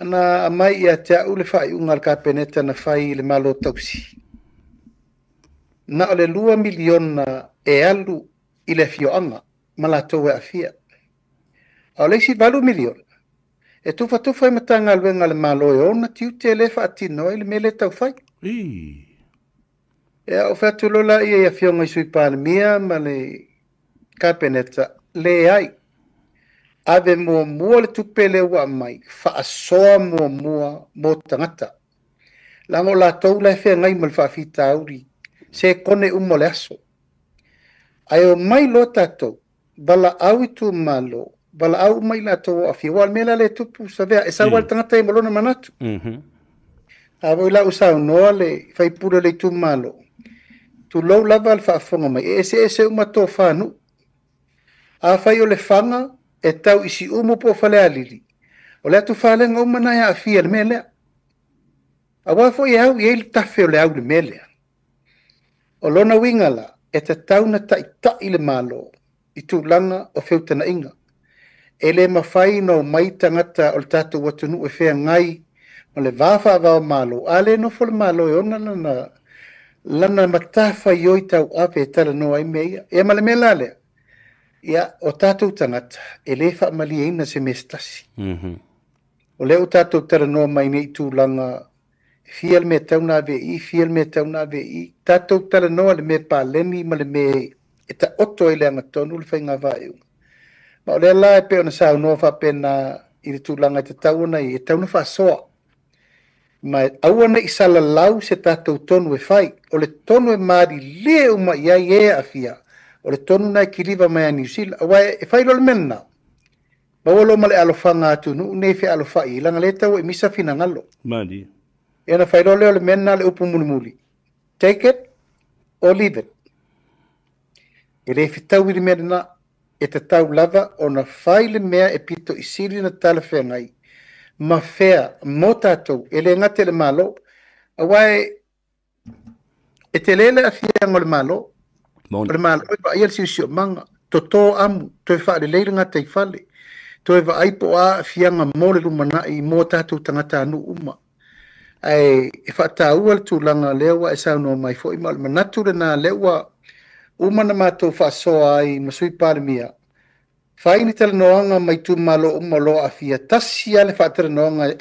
Na aumai ia te au le faaiuga a le Kapeneta na fai i le Malo Tausi, na o le $2 miliona e alu i le afioaga ma latou e aafia. A o le isi $8 miliona, e tufatufa i Matagaluega a le Malo e ona tiute lea e faatino ai le mea lea e tau fai. Ia, ou fai atu loa lea i afioga i Sui Palemia ma le Kapeneta, leai, ave muamua le tupe lea ua aumai, faasoa muamua mo tagata. Leaga o latou la e feagai ma le faafitauli, sekone uma o le aso. Ae omai loa tatou, valaau itumalo, valaau uma i latou o aafia. Aua o le mea la lea e tupu, Savea, e sau lava le tagata ia ma lona manatu. A foi la ua saunoa le sui usufono o le itumalo, tulou lava le faafofoga mai, e eseese uma tofa nuu. Afai o Lefaga e tau i Siumu po o Falealili, o le atufalega uma na e aafia i le mea lea. Aua foi e au i ai le tafe o le au i le mea lea. O lona uiga la, e tatau ona taitai le Malo i tulaga o feutagaiga. E le mafai ona omai tagata o le tatou atunuu e feagai ma le va faava o Malo, a le nofo le Malo e ona lana matafaioi tauave e talanoa ai mea ia. Ia ma le mea la lea, ia, o tatou tagata, e le faamalieina se mea se tasi. O lea ua tatou talanoa mai nei i tulaga e fia le mea e tatau ona ave i i, fia le mea e tatau ona ave i i. Tatou talanoa i le mea paleni ma le mea e taoto ai i le agatonu le faiga faaiuga. Ma o lea la e pei ona saunoa faapena i le tulaga e tatau ona i ai, e tatau ona faasoa. Ma aua ne i salalau se tatou tonu e fai. O le tonu e malilie uma i ai e aafia, o le tonu lena e kiliva mai a Niu Sila. Aua e fai loa le mea lena, maua loa ma le alofaga a atunuu nei e fealofai ai, leaga o lea e tau e misa finagalo. Malie. Ia ona fai loa lea o le mea lena le upu mulimuli, take it or leave it. E le fetaui le mea lena, e tatau lava ona fai le mea e pito i sili ona talafeagai ma fea mo tatou, e le gata i le Malo, aua e tele le aafiaga o le Malo. O le Malo e vaaia le siosiomaga, toto amu, toe faalelei le gataifale, toe vaai po o a aafiaga mo le lumanai mo tatou tagatanuu uma. Ae e faataua le tulaga lea ua e saunoa mai foi, ma o le manatu lena lea ua uma ona matou faasoa ai ma Sui Palemia, fai ni talanoaga ma itumalo uma o lo o aafia, tasi lava le faatalanoaga.